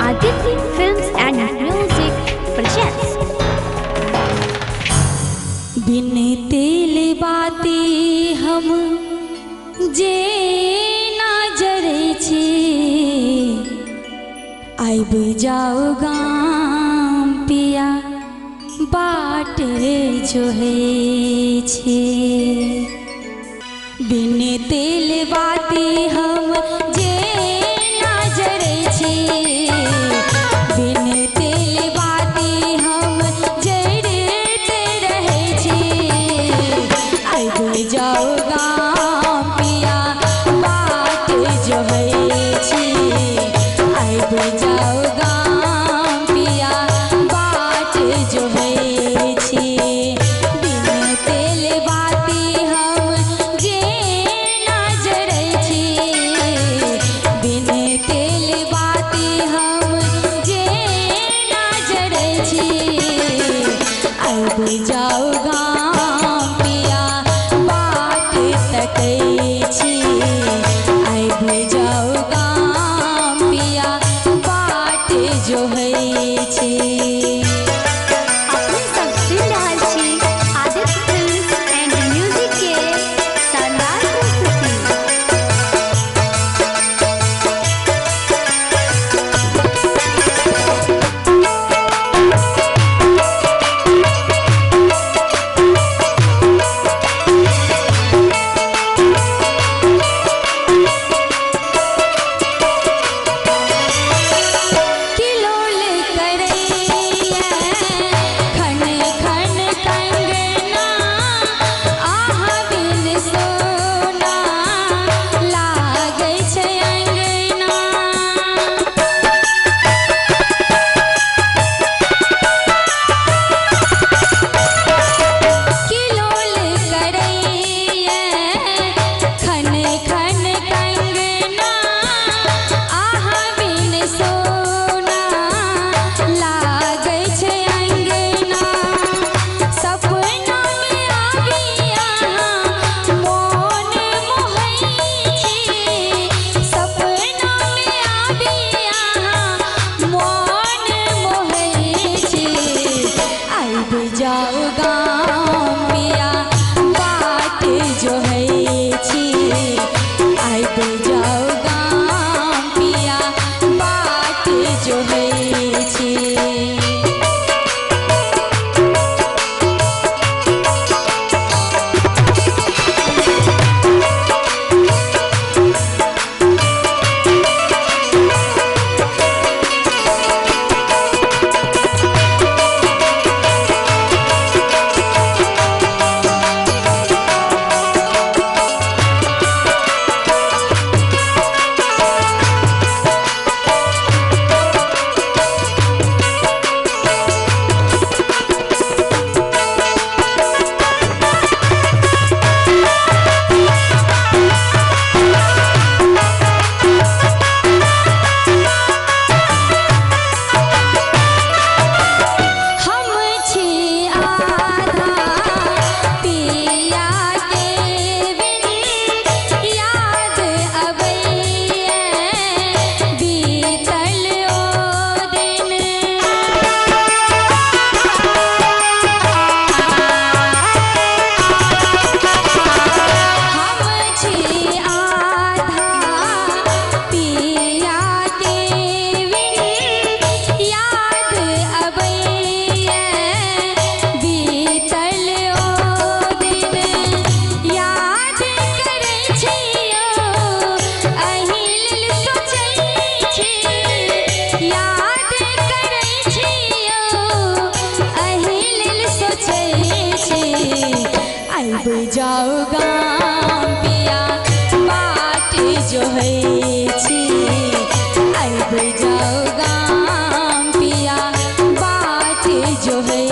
Aditya Films and Music presents. बिन तेल बाती हम जे ना जरै छी, आबि जाओ गाम पिया बाट जोहै छी। बिन तेल बाती हम जे ना जरै छी, बिन तेल बाती हम जरते रहै छी। आबि जाओ गाम पिया बाट जोहै छी, आबि जाओ गाम पिया बाट जोहै छी। बिन तेल बाती हम जे ना जरै छी, बिन तेल बाती हम जे ना जरै छी। आबि जाओ गाम पिया बाट तकै छी, आबि जाओ गाम पिया बाट जोहै छी। अपने सब सुनि रहल छी आदित्य फिल्म्स एंड म्यूजिक के शानदार प्रस्तुति। किलोल करैया खन खन कंगना, आहा बिन सोना लागै छै अंगना। किलोल करैया खन खन कंगना, आहा बिन सोना लागै छै अंगना। सपना में आबि अहाँ मोन मोहै छी, सपना में आबि अहाँ मोन मोहै छी। आबि जाओ गाम पिया बाट जोहै छी, आबि जाओ गाम पिया बाट जोहै छी। हम छी आधा पिया के बिन, याद अबैया बीतल ओ दिन। हम छी आधा पिया के बिन, याद अबैया बीतल ओ दिन। याद करै छी अही लेल सोचै छी, याद करै छी अही लेल सोचै छी। आबि जाओ गाम पिया बाट जोहै छी, आबि जाओ गाम पिया बाट जोहै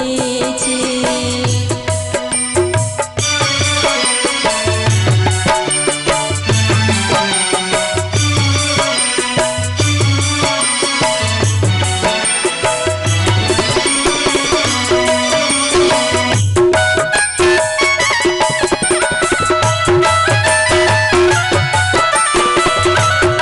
छी। Thank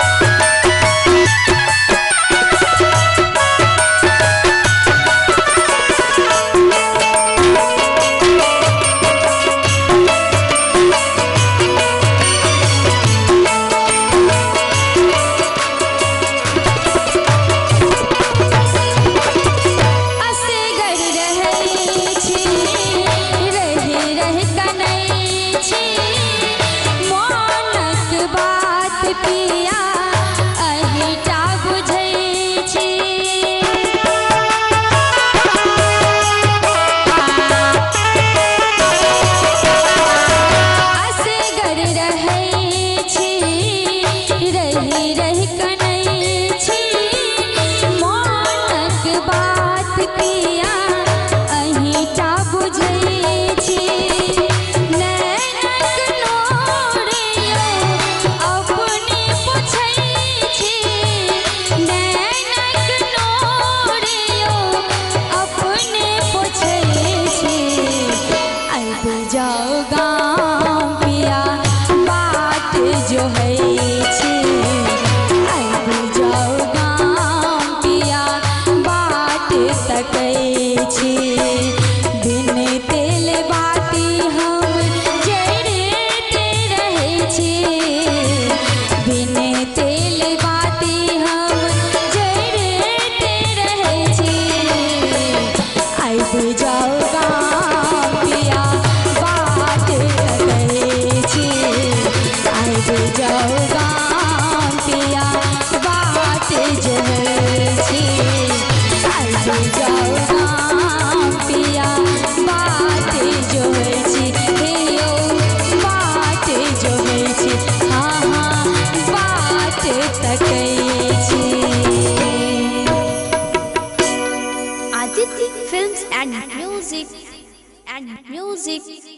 Aditya films and music and music.